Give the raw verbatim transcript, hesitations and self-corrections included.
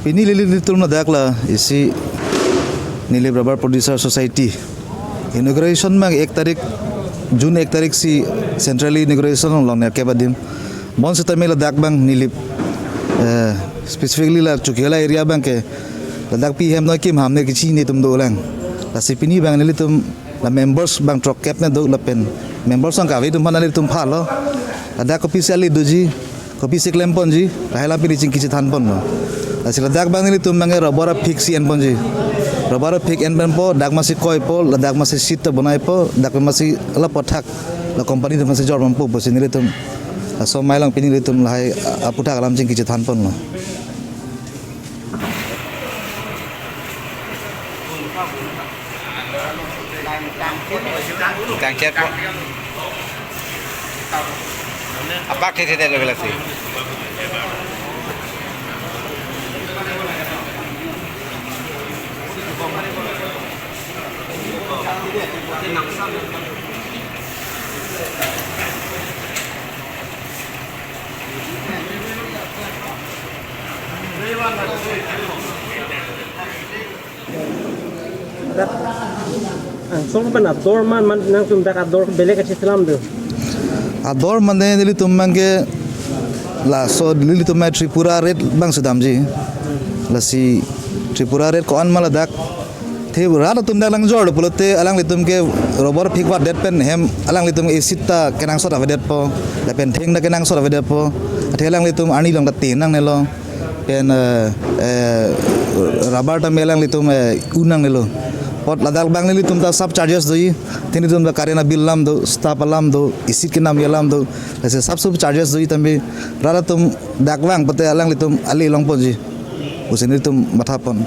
Pini nelitum ladak la isi Nilip Rubber Producer Society inauguration abang ek tarik, June ek tarik si centrally inauguration along nerkep adim. Bonsitame ladak abang Nilip, eh, specifically la Chokihola area abang ke ladak pi hem noi kim ham ne kechini atum dolang. Lasi pini abang nelitum la members abang throkkep ne do lapen members abang kave atum aphan nelitum phalo. Ladak kopisi ale doji, kopisi klemponji, lahai alam pini chingki chethanponlo. Lasi ladak abang nelitum abang rubber aphik si enponji. Rubber aphik enponpo, dak masi koipo, ladak masi sheet ta bonaipo, dak masi la aphuthak la company atum masi jorponpo pusi nelitum laso amei along pini nelitum lahai aphuthak alam chingki chethanponlo. Tangketpo. Apak thethedet lo lasi. Dak, ah, song pen ador man, man nangtum dak ador belek achi selam do. Ador mane nelitum abang ke laso nelitum abang Tripura rate abang sedamji. Lasi Tripura rate ko-an ma ladak. Te rat atum dak langjorlo pulote alanglitum ke rubber phik vatdet pen hem alanglitum ke sheet ta kenangsot avedetpo. Lapen theng ta kenangsot avedetpo. Athe alanglitum arni along ta te nangnelo. Pen, eh, eh, rubber tame alanglitum, eh, un nangnelo. Apot ladak abang nelitum ta sub charges doji. Te nelitum ta current abill alam do, staff alam do, sheet kenamji alam do. Lasi sub sub charges doji tame rat atum dak vang pute alanglitum ale longponji pusi nelitum mathapon.